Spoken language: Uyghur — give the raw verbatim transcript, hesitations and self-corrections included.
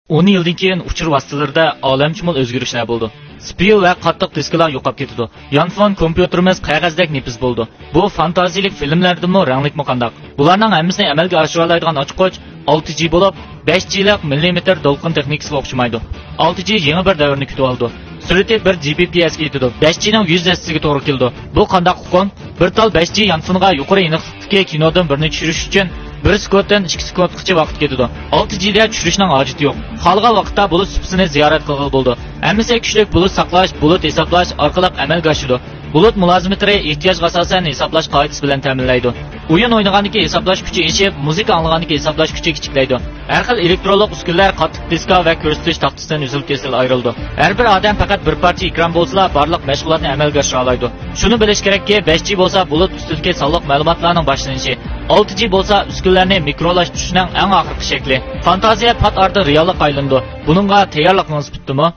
ئون يىلدىن كېيىن ئۇچۇر ۋاسىتىلىرىدە ئالەمشۇمۇل ئۆزگىرىشلەر بولىدۇ. سىپىيۇ ۋە قاتتىق دىسكىلار يوقاپ كېتىدۇ. يانفون كومپيۇتېرىمىز قەغەزدەك نېپىز بولىدۇ. بۇ فانتازىيىلىك فىلىملەردىنمۇ رەڭلىكمۇ قانداق؟ بۇلارنىڭ ھەممىسىنى ئەمەلگە ئاشۇرالايدىغان ئاچقۇچ ئالتە جى بولۇپ، بەش جىلىق مىللىمېتىر دولقۇن تېخنىكىسىغا ئوخشىمايدۇ. ئالتە جى يېڭى بىر دەۋرنى كۈتۈۋالىدۇ. سۈرئىتى بىر جى بى پى ئېسكە يېتىدۇ. بەش جىنىڭ يۈز ھەسسىسىگە توغرا كېلىدۇ. بۇ قانداق ئۇقۇم؟ بىر تال بەش جى يانفونغا يۇقىرى ئېنىقلىقتىكى كىنودىن بىرنى چۈشۈرۈش ئۈچۈن بىر سېكۇنتتىن ئىككى سېكۇنتقىچە ۋاقىت كېتىدۇ. ئالتە جىدە چۈشۈرۈشنىڭ ھاجىتى يوق. خالىغان ۋاقىتتا بۇلۇت سۇپىسىنى زىيارەت قىلغىلى بولىدۇ. ھەممىسى كۈچلۈك بۇلۇت ساقلاش، بۇلۇت ھېسابلاش ئارقىلىق ئەمەلگە ئاشىدۇ. بۇلۇت مۇلازىمېتىرى ئېھتىياجغا ئاساسەن ھېسابلاش قائىدىسى بىلەن تەمىنلەيدۇ. ئويۇن ئوينىغاندىكى ھېسابلاش كۈچى ئېشىپ، مۇزىكا ئاڭلىغاندىكى ھېسابلاش كۈچى كىچىكلەيدۇ. ھەر خىل ئېلېكترونلۇق ئۈسكۈنىلەر قاتتىق دىسكا ۋە كۆرسىتىش تاختىسىدىن ئۈزۈل-كېسىل ئايرىلىدۇ. ھەر بىر ئادەم پەقەت بىر پارچە ئېكران بولسىلا، بارلىق مەشغۇلاتنى ئەمەلگە ئاشۇرالايدۇ. شۇنى بىلىش كېرەككى، بەش جى بولسا بۇلۇت ئۈستىدىكى سانلىق مەلۇماتلارنىڭ باشلىنىشى، ئالتە جى بولسا ئۈسكۈنىلەرنى مىكرولاشتۇرۇشنىڭ ئەڭ ئاخىرقى شەكلى. فانتازىيە پات ئارىدا رېئاللىققا ئايلىنىدۇ. بۇنىڭغا تەييارلىقىڭىز پۈتتىمۇ؟